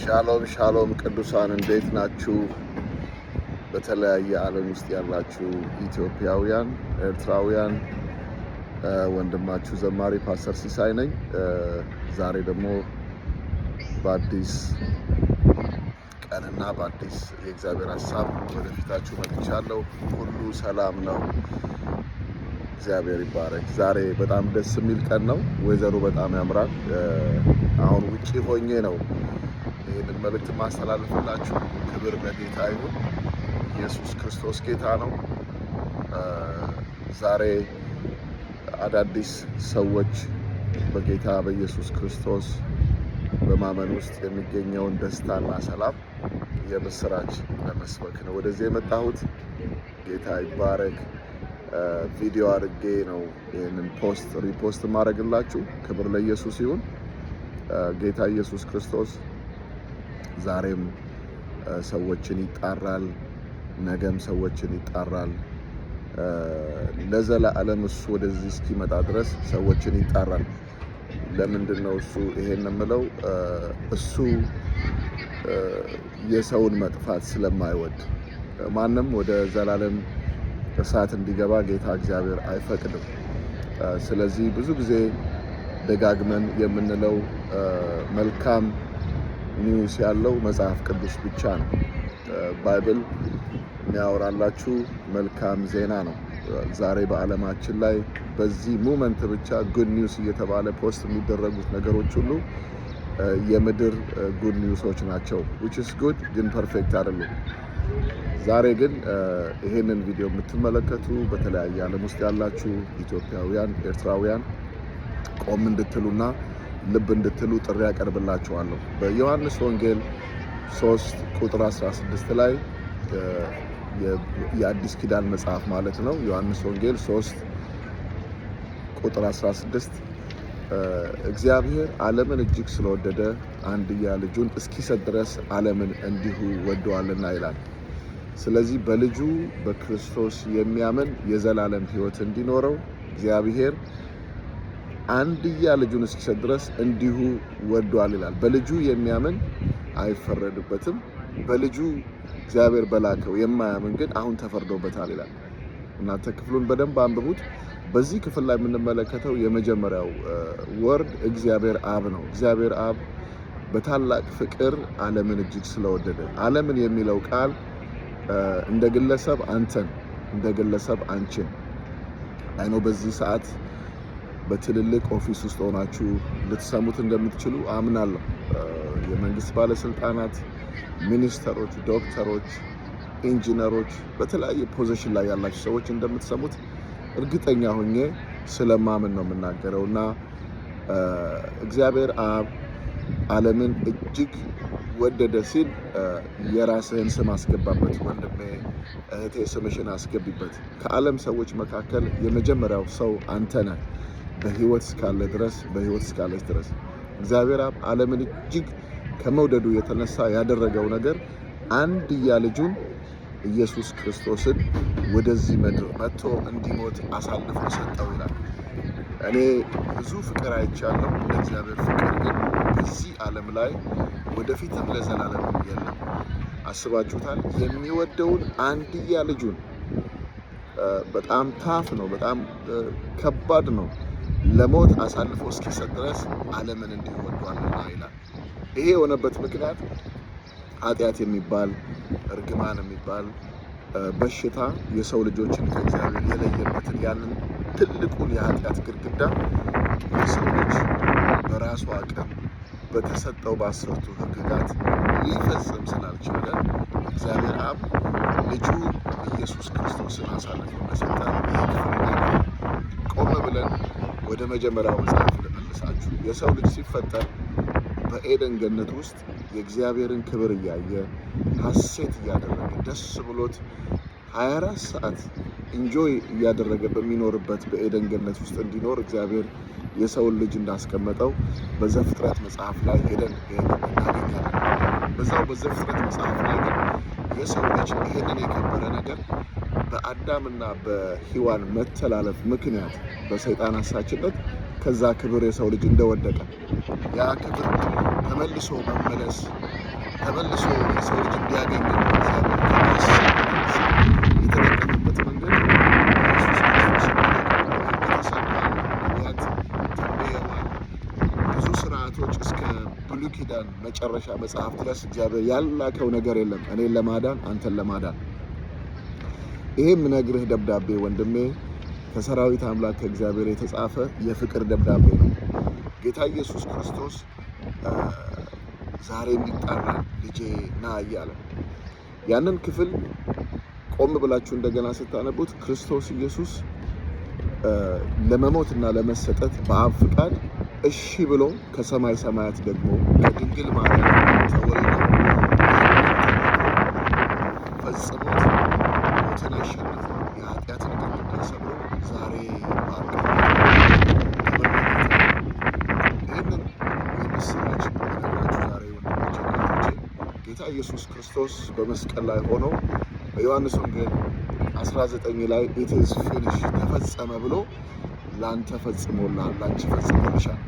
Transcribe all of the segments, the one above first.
ሻሎም ሻሎም ቅዱሳን እንዴት ናችሁ? በተለያየ ዓለም ውስጥ ያላችሁ ኢትዮጵያውያን፣ ኤርትራውያን፣ ወንድማችሁ ዘማሪ ፓስተር ሲሳይ ነኝ። ዛሬ ደግሞ በአዲስ ቀንና በአዲስ የእግዚአብሔር ሀሳብ ወደፊታችሁ መጥቻለሁ። ሁሉ ሰላም ነው። እግዚአብሔር ይባረክ። ዛሬ በጣም ደስ የሚል ቀን ነው። ወይዘሩ በጣም ያምራል። አሁን ውጪ ሆኜ ነው ይህንን መልእክት ማስተላለፍላችሁ። ክብር ለጌታ ይሁን። ኢየሱስ ክርስቶስ ጌታ ነው። ዛሬ አዳዲስ ሰዎች በጌታ በኢየሱስ ክርስቶስ በማመን ውስጥ የሚገኘውን ደስታና ሰላም የምስራች ለመስበክ ነው ወደዚህ የመጣሁት። ጌታ ይባረክ። ቪዲዮ አድርጌ ነው ይህንን post repost ማድረግላችሁ። ክብር ለኢየሱስ ይሁን። ጌታ ኢየሱስ ክርስቶስ ዛሬም ሰዎችን ይጣራል፣ ነገም ሰዎችን ይጣራል። ለዘላለም እሱ ወደዚህ እስኪመጣ ድረስ ሰዎችን ይጣራል። ለምንድን ነው እሱ ይሄን የምለው? እሱ የሰውን መጥፋት ስለማይወድ፣ ማንም ወደ ዘላለም እሳት እንዲገባ ጌታ እግዚአብሔር አይፈቅድም። ስለዚህ ብዙ ጊዜ ደጋግመን የምንለው መልካም news ያለው መጽሐፍ ቅዱስ ብቻ ነው። Bible የሚያወራላችሁ መልካም ዜና ነው። ዛሬ በዓለማችን ላይ በዚህ moment ብቻ good news እየተባለ post የሚደረጉት ነገሮች ሁሉ የምድር good news ኦች ናቸው። Which is good፣ ግን perfect አይደሉም። ዛሬ ግን ይሄንን ቪዲዮ የምትመለከቱ በተለያየ ዓለም ውስጥ ያላችሁ ኢትዮጵያውያን፣ ኤርትራውያን ቆም እንድትሉና ልብ እንድትሉ ጥሪ ያቀርብላችኋለሁ። በዮሐንስ ወንጌል 3 ቁጥር 16 ላይ፣ የአዲስ ኪዳን መጽሐፍ ማለት ነው። ዮሐንስ ወንጌል 3 ቁጥር 16፣ እግዚአብሔር ዓለምን እጅግ ስለወደደ አንድያ ልጁን እስኪሰጥ ድረስ ዓለምን እንዲሁ ወዶአልና ይላል። ስለዚህ በልጁ በክርስቶስ የሚያምን የዘላለም ሕይወት እንዲኖረው እግዚአብሔር አንድያ ልጁን እስኪሰጥ ድረስ እንዲሁ ወዷል ይላል። በልጁ የሚያምን አይፈረድበትም። በልጁ እግዚአብሔር በላከው የማያምን ግን አሁን ተፈርዶበታል ይላል። እናንተ ክፍሉን በደንብ አንብቡት። በዚህ ክፍል ላይ የምንመለከተው የመጀመሪያው word እግዚአብሔር አብ ነው። እግዚአብሔር አብ በታላቅ ፍቅር ዓለምን እጅግ ስለወደደ፣ ዓለምን የሚለው ቃል እንደ ግለሰብ አንተን፣ እንደ ግለሰብ አንቺን I know። በዚህ ሰዓት በትልልቅ office ውስጥ ሆናችሁ ልትሰሙት እንደምትችሉ አምናለሁ። የመንግስት ባለስልጣናት፣ ሚኒስተሮች፣ ዶክተሮች፣ ኢንጂነሮች፣ በተለያየ position ላይ ያላችሁ ሰዎች እንደምትሰሙት እርግጠኛ ሆኜ ስለማምን ነው የምናገረው። እና እግዚአብሔር አብ ዓለምን እጅግ ወደደ ሲል የራስህን ስም አስገባበት። ወንድሜ፣ እህቴ፣ ስምሽን አስገቢበት። ከዓለም ሰዎች መካከል የመጀመሪያው ሰው አንተ ነህ። በህይወት እስካለ ድረስ፣ በህይወት እስካለች ድረስ እግዚአብሔር አብ ዓለምን እጅግ ከመውደዱ የተነሳ ያደረገው ነገር አንድያ ልጁን ኢየሱስ ክርስቶስን ወደዚህ ምድር መጥቶ እንዲሞት አሳልፎ ሰጠው ይላል። እኔ ብዙ ፍቅር አይቻለሁ። እንደ እግዚአብሔር ፍቅር ግን በዚህ ዓለም ላይ ወደፊትም ለዘላለም የለም። አስባችሁታል? የሚወደውን አንድያ ልጁን፣ በጣም tough ነው፣ በጣም ከባድ ነው። ለሞት አሳልፎ እስኪሰጥ ድረስ ዓለምን እንዲሁ ወዷልና ይላል። ይሄ የሆነበት ምክንያት ኃጢአት የሚባል፣ እርግማን የሚባል በሽታ የሰው ልጆችን ከእግዚአብሔር የለየበትን ያንን ትልቁን የኃጢአት ግድግዳ የሰው ልጅ በራሱ አቅም በተሰጠው በአስርቱ ሕግጋት ሊፈጽም ስላልቻለ እግዚአብሔር አብ ልጁ ኢየሱስ ክርስቶስን አሳልፎ እንደሰጠ ይህ ክፍል ይናገራል። ቆም ብለን ወደ መጀመሪያው መጽሐፍ ልመልሳችሁ። የሰው ልጅ ሲፈጠር በኤደን ገነት ውስጥ የእግዚአብሔርን ክብር እያየ፣ ሐሴት እያደረገ፣ ደስ ብሎት 24 ሰዓት enjoy እያደረገ በሚኖርበት በኤደን ገነት ውስጥ እንዲኖር እግዚአብሔር የሰውን ልጅ እንዳስቀመጠው በዘፍጥረት መጽሐፍ ላይ ሄደን ይህንን እናገኛለን። በዛው በዘፍጥረት መጽሐፍ ላይ ግን የሰው ልጅ ይህንን የከበረ ነገር በአዳምና በሔዋን መተላለፍ ምክንያት በሰይጣን አሳችነት ከዛ ክብር የሰው ልጅ እንደወደቀ፣ ያ ክብር ተመልሶ መመለስ ተመልሶ የሰው ልጅ እንዲያገኝ እግዚአብሔር ከማሰብ የተነሳ የተጠቀመበት መንገድ ኢየሱስ ክርስቶስ ተሰጥቷል። ነቢያት ተንብየዋል። ብዙ ስርዓቶች እስከ ብሉይ ኪዳን መጨረሻ መጽሐፍ ድረስ እግዚአብሔር ያላከው ነገር የለም እኔን ለማዳን፣ አንተን ለማዳን። ይሄ የምነግርህ ደብዳቤ ወንድሜ ከሰራዊት አምላክ ከእግዚአብሔር የተጻፈ የፍቅር ደብዳቤ ነው። ጌታ ኢየሱስ ክርስቶስ ዛሬም ይጣራል፣ ልጄ ና እያለ። ያንን ክፍል ቆም ብላችሁ እንደገና ስታነቡት ክርስቶስ ኢየሱስ ለመሞትና ለመሰጠት በአብ ፍቃድ እሺ ብሎ ከሰማይ ሰማያት ደግሞ ከድንግል ማርያም ተወልዶ ፈጽሞት ሞትን አሸንፎ የኃጢአትን ግድግዳ ሰብሮ ዛሬ በአብ ቀኝ። ይህንን የምስራች የምነግራችሁ ዛሬ ወንድሞቼ፣ እህቶቼ፣ ጌታ ኢየሱስ ክርስቶስ በመስቀል ላይ ሆኖ በዮሐንስ ወንጌል 19 ላይ "It is finished፣ ተፈጸመ" ብሎ ላንተ ፈጽሞልሃል፣ ላንቺ ፈጽሞልሻል።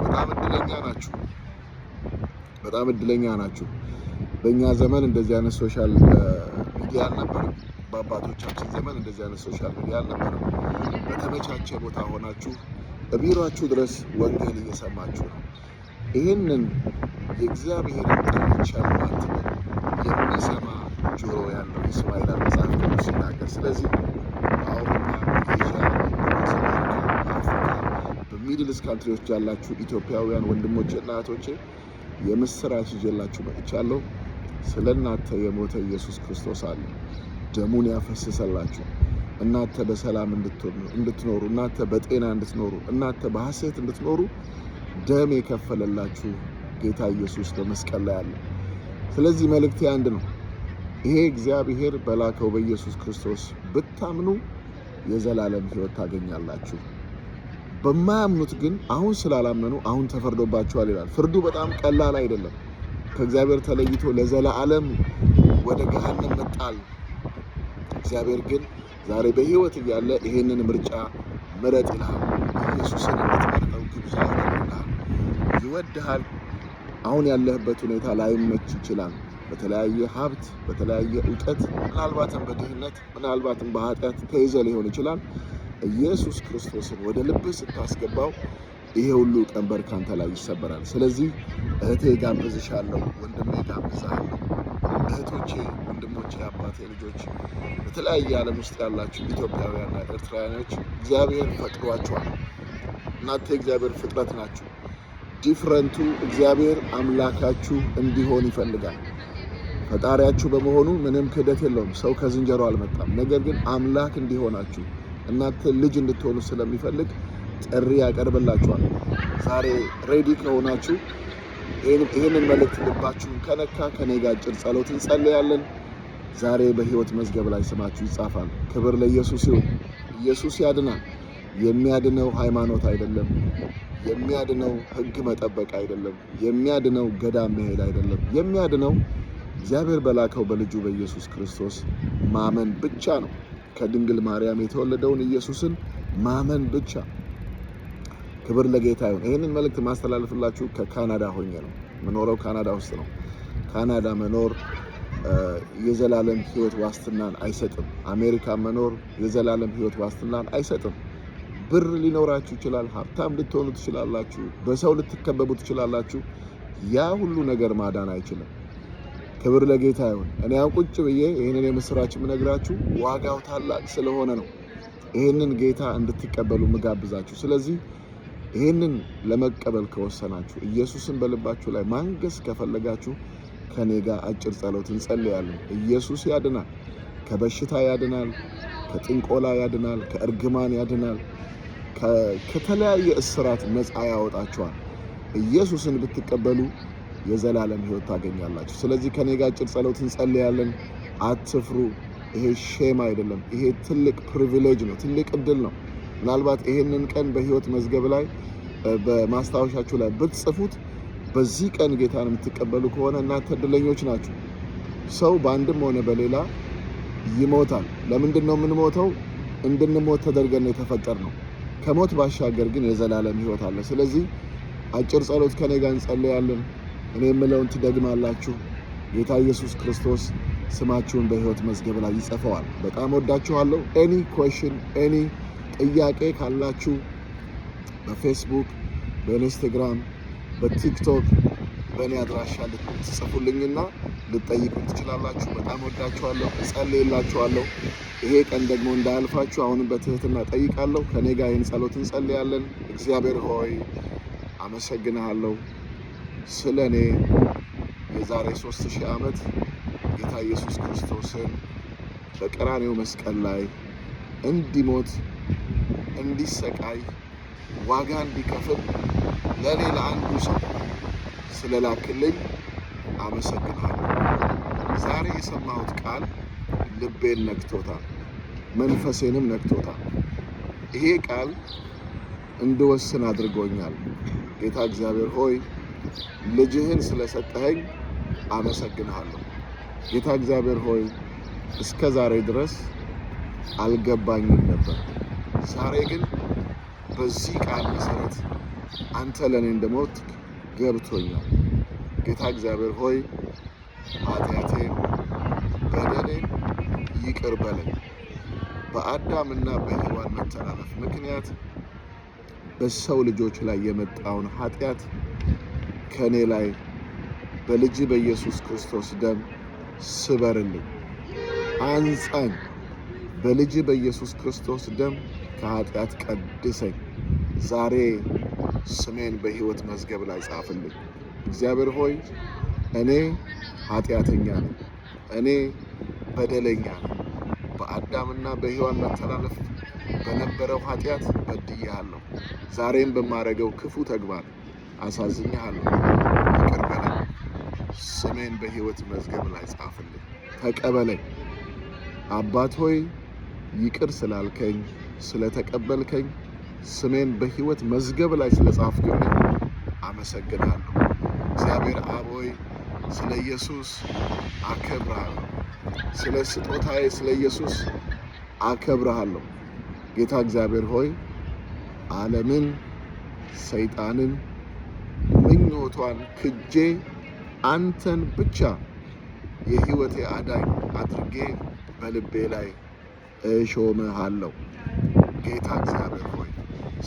በጣም እድለኛ ናችሁ። በጣም እድለኛ ናችሁ። በእኛ ዘመን እንደዚህ አይነት social media አልነበረም። በአባቶቻችን ዘመን እንደዚህ አይነት social media አልነበረም። በተመቻቸ ቦታ ሆናችሁ በቢሯችሁ ድረስ ወንጌል እየሰማችሁ ነው። ይህንን የእግዚአብሔርን ጥሪ ቸል አትበሉ። የሚሰማ ጆሮ ያለው ይስማ ይላል መጽሐፍ ቅዱስ ሲናገር። ስለዚህ በአውሮፓ፣ በኤዥያ፣ በ North አሜሪካ፣ በአፍሪካ፣ በ Middle East country ዎች ያላችሁ ኢትዮጵያውያን ወንድሞቼ እና እህቶቼ የምስራች ይዤላችሁ መጥቻለሁ። ስለ እናንተ የሞተ ኢየሱስ ክርስቶስ አለ። ደሙን ያፈሰሰላችሁ እናንተ በሰላም እንድትኖሩ፣ እናንተ በጤና እንድትኖሩ፣ እናንተ በሐሴት እንድትኖሩ ደም የከፈለላችሁ ጌታ ኢየሱስ በመስቀል ላይ አለ። ስለዚህ መልእክቴ አንድ ነው። ይሄ እግዚአብሔር በላከው በኢየሱስ ክርስቶስ ብታምኑ የዘላለም ሕይወት ታገኛላችሁ። በማያምኑት ግን አሁን ስላላመኑ አሁን ተፈርዶባቸዋል ይላል። ፍርዱ በጣም ቀላል አይደለም። ከእግዚአብሔር ተለይቶ ለዘላለም ወደ ገሃነም መጣል። እግዚአብሔር ግን ዛሬ በሕይወት እያለ ይሄንን ምርጫ ምረጥ ይልሃል። ኢየሱስን እንድትመርጠው ግብዣ ያደርግልሃል። ይወድሃል። አሁን ያለህበት ሁኔታ ላይመች ይችላል። በተለያየ ሀብት፣ በተለያየ እውቀት፣ ምናልባትም በድህነት፣ ምናልባትም በኃጢአት ተይዘህ ሊሆን ይችላል። ኢየሱስ ክርስቶስን ወደ ልብህ ስታስገባው ይሄ ሁሉ ቀንበር ካንተ ላይ ይሰበራል። ስለዚህ እህቴ ጋብዝሻለሁ፣ ወንድሜ ጋብዝሃለሁ። እህቶቼ፣ ወንድሞቼ፣ አባቴ ልጆች፣ በተለያየ ዓለም ውስጥ ያላችሁ ኢትዮጵያውያንና ኤርትራውያኖች እግዚአብሔር ፈጥሯችኋል። እናንተ የእግዚአብሔር ፍጥረት ናችሁ። Different ኡ እግዚአብሔር አምላካችሁ እንዲሆን ይፈልጋል። ፈጣሪያችሁ በመሆኑ ምንም ክህደት የለውም። ሰው ከዝንጀሮ አልመጣም። ነገር ግን አምላክ እንዲሆናችሁ፣ እናንተ ልጅ እንድትሆኑ ስለሚፈልግ ጥሪ ያቀርብላችኋል። ዛሬ ready ከሆናችሁ፣ ይህንን መልእክት ልባችሁን ከነካ ከኔ ጋር አጭር ጸሎት እንጸልያለን። ዛሬ በሕይወት መዝገብ ላይ ስማችሁ ይጻፋል። ክብር ለኢየሱስ ይሁን። ኢየሱስ ያድናል። የሚያድነው ሃይማኖት አይደለም። የሚያድነው ሕግ መጠበቅ አይደለም። የሚያድነው ገዳም መሄድ አይደለም። የሚያድነው እግዚአብሔር በላከው በልጁ በኢየሱስ ክርስቶስ ማመን ብቻ ነው። ከድንግል ማርያም የተወለደውን ኢየሱስን ማመን ብቻ። ክብር ለጌታ ይሁን። ይህንን መልእክት ማስተላለፍላችሁ ከካናዳ ሆኜ ነው። የምኖረው ካናዳ ውስጥ ነው። ካናዳ መኖር የዘላለም ሕይወት ዋስትናን አይሰጥም። አሜሪካ መኖር የዘላለም ሕይወት ዋስትናን አይሰጥም። ብር ሊኖራችሁ ይችላል። ሀብታም ልትሆኑ ትችላላችሁ። በሰው ልትከበቡ ትችላላችሁ። ያ ሁሉ ነገር ማዳን አይችልም። ክብር ለጌታ ይሁን። እኔ አሁን ቁጭ ብዬ ይህንን የምስራች የምነግራችሁ ዋጋው ታላቅ ስለሆነ ነው። ይህንን ጌታ እንድትቀበሉ ምጋብዛችሁ። ስለዚህ ይህንን ለመቀበል ከወሰናችሁ፣ ኢየሱስን በልባችሁ ላይ ማንገስ ከፈለጋችሁ ከኔ ጋር አጭር ጸሎት እንጸልያለን። ኢየሱስ ያድናል። ከበሽታ ያድናል፣ ከጥንቆላ ያድናል፣ ከእርግማን ያድናል፣ ከተለያየ እስራት ነፃ ያወጣችኋል። ኢየሱስን ብትቀበሉ የዘላለም ሕይወት ታገኛላችሁ። ስለዚህ ከኔ ጋር አጭር ጸሎት እንጸልያለን። አትፍሩ። ይሄ shame አይደለም። ይሄ ትልቅ privilege ነው፣ ትልቅ እድል ነው። ምናልባት ይሄንን ቀን በሕይወት መዝገብ ላይ በማስታወሻችሁ ላይ ብትጽፉት በዚህ ቀን ጌታን የምትቀበሉ ከሆነ እናንተ እድለኞች ናችሁ። ሰው በአንድም ሆነ በሌላ ይሞታል። ለምንድን ነው የምንሞተው? እንድንሞት ተደርገን ነው የተፈጠርነው። ከሞት ባሻገር ግን የዘላለም ሕይወት አለ። ስለዚህ አጭር ጸሎት ከኔ ጋር እንጸልያለን። እኔ የምለውን ትደግማላችሁ። ጌታ ኢየሱስ ክርስቶስ ስማችሁን በሕይወት መዝገብ ላይ ይጽፈዋል። በጣም ወዳችኋለሁ። Any question፣ any ጥያቄ ካላችሁ በፌስቡክ፣ በኢንስታግራም፣ በቲክቶክ በእኔ አድራሻ ልትጽፉልኝና ልትጠይቁኝ ትችላላችሁ። በጣም ወዳችኋለሁ፣ እጸልይላችኋለሁ። ይሄ ቀን ደግሞ እንዳያልፋችሁ አሁንም በትህትና ጠይቃለሁ። ከኔ ጋር ይህን ጸሎት እንጸልያለን። እግዚአብሔር ሆይ፣ አመሰግንሃለሁ፣ ስለ እኔ የዛሬ 3000 ዓመት ጌታ ኢየሱስ ክርስቶስን በቀራንዮ መስቀል ላይ እንዲሞት፣ እንዲሰቃይ፣ ዋጋ እንዲከፍል ለእኔ ለአንዱ ሰው ስለላክልኝ አመሰግንሃለሁ። ዛሬ የሰማሁት ቃል ልቤን ነክቶታል፣ መንፈሴንም ነክቶታል። ይሄ ቃል እንድወስን አድርጎኛል። ጌታ እግዚአብሔር ሆይ፣ ልጅህን ስለሰጠኸኝ አመሰግንሃለሁ። ጌታ እግዚአብሔር ሆይ፣ እስከ ዛሬ ድረስ አልገባኝም ነበር። ዛሬ ግን በዚህ ቃል መሰረት አንተ ለእኔ እንደሞትክ ገብቶኛል። ጌታ እግዚአብሔር ሆይ፣ ኃጢአቴን፣ በደሌን ይቅር በለኝ። በአዳምና በሔዋን መተላለፍ ምክንያት በሰው ልጆች ላይ የመጣውን ኃጢአት ከእኔ ላይ በልጅህ በኢየሱስ ክርስቶስ ደም ስበርልኝ፣ አንጻኝ። በልጅህ በኢየሱስ ክርስቶስ ደም ከኃጢአት ቀድሰኝ። ዛሬ ስሜን በሕይወት መዝገብ ላይ ጻፍልኝ። እግዚአብሔር ሆይ፣ እኔ ኃጢአተኛ ነኝ። እኔ በደለኛ ነኝ። በአዳምና በሔዋን መተላለፍ በነበረው ኃጢአት በድዬሃለሁ። ዛሬም በማደርገው ክፉ ተግባር አሳዝኜሃለሁ። ይቅር በለኝ። ስሜን በሕይወት መዝገብ ላይ ጻፍልኝ። ተቀበለኝ። አባት ሆይ፣ ይቅር ስላልከኝ፣ ስለተቀበልከኝ፣ ስሜን በሕይወት መዝገብ ላይ ስለጻፍክልኝ አመሰግናለሁ። እግዚአብሔር አብ ሆይ፣ ስለ ኢየሱስ አከብርሃለሁ። ስለ ስጦታዬ ስለ ኢየሱስ አከብርሃለሁ። ጌታ እግዚአብሔር ሆይ፣ ዓለምን፣ ሰይጣንን፣ ምኞቷን ክጄ አንተን ብቻ የሕይወቴ አዳኝ አድርጌ በልቤ ላይ እሾምሃለሁ። ጌታ እግዚአብሔር ሆይ፣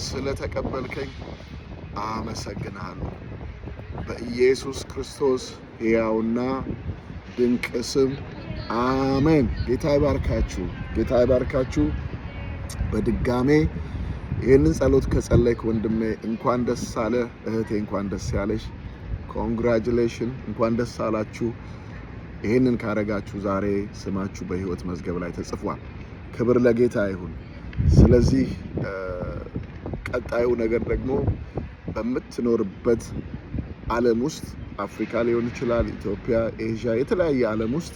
ስለተቀበልከኝ አመሰግንሃለሁ። በኢየሱስ ክርስቶስ ሕያውና ድንቅ ስም አሜን። ጌታ ይባርካችሁ። ጌታ ይባርካችሁ። በድጋሜ ይህንን ጸሎት ከጸለይክ ወንድሜ እንኳን ደስ አለህ፣ እህቴ እንኳን ደስ ያለሽ። Congratulation፣ እንኳን ደስ አላችሁ። ይህንን ካረጋችሁ ዛሬ ስማችሁ በሕይወት መዝገብ ላይ ተጽፏል። ክብር ለጌታ ይሁን። ስለዚህ ቀጣዩ ነገር ደግሞ በምትኖርበት ዓለም ውስጥ፣ አፍሪካ ሊሆን ይችላል፣ ኢትዮጵያ፣ ኤዥያ፣ የተለያየ ዓለም ውስጥ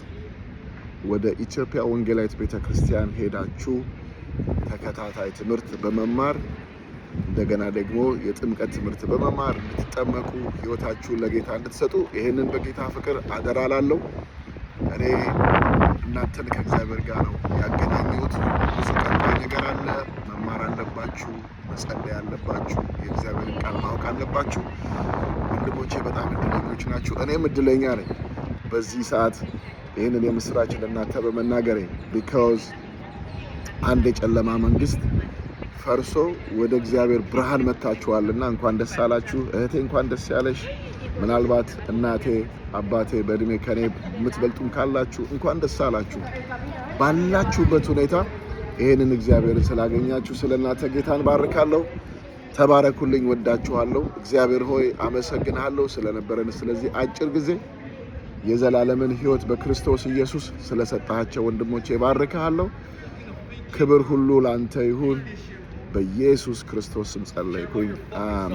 ወደ ኢትዮጵያ ወንጌላዊት ቤተ ክርስቲያን ሄዳችሁ ተከታታይ ትምህርት በመማር፣ እንደገና ደግሞ የጥምቀት ትምህርት በመማር እንድትጠመቁ፣ ሕይወታችሁን ለጌታ እንድትሰጡ ይህንን በጌታ ፍቅር አደራ እላለሁ። እኔ እናንተን ከእግዚአብሔር ጋር ነው ያገናኘሁት። ብዙ ቀጣይ ነገር አለ። መማር አለባችሁ፣ መጸለይ አለባችሁ፣ የእግዚአብሔርን ቃል ማወቅ አለባችሁ። ወንድሞቼ በጣም እድለኞች ናችሁ። እኔም እድለኛ ነኝ በዚህ ሰዓት ይህንን የምስራች ለእናንተ በመናገሬ፣ because አንድ የጨለማ መንግስት ፈርሶ ወደ እግዚአብሔር ብርሃን መጥታችኋልና እንኳን ደስ አላችሁ። እህቴ እንኳን ደስ ያለሽ። ምናልባት እናቴ፣ አባቴ፣ በእድሜ ከኔ የምትበልጡም ካላችሁ እንኳን ደስ አላችሁ። ባላችሁበት ሁኔታ ይህንን እግዚአብሔርን ስላገኛችሁ ስለ እናንተ ጌታን ባርካለሁ። ተባረኩልኝ። ወዳችኋለሁ። እግዚአብሔር ሆይ፣ አመሰግንሃለሁ ስለነበረን ስለዚህ አጭር ጊዜ፣ የዘላለምን ሕይወት በክርስቶስ ኢየሱስ ስለሰጠሃቸው ወንድሞቼ ባርክሃለሁ። ክብር ሁሉ ለአንተ ይሁን። በኢየሱስ ክርስቶስ ስም ጸለይኩኝ። አሜን።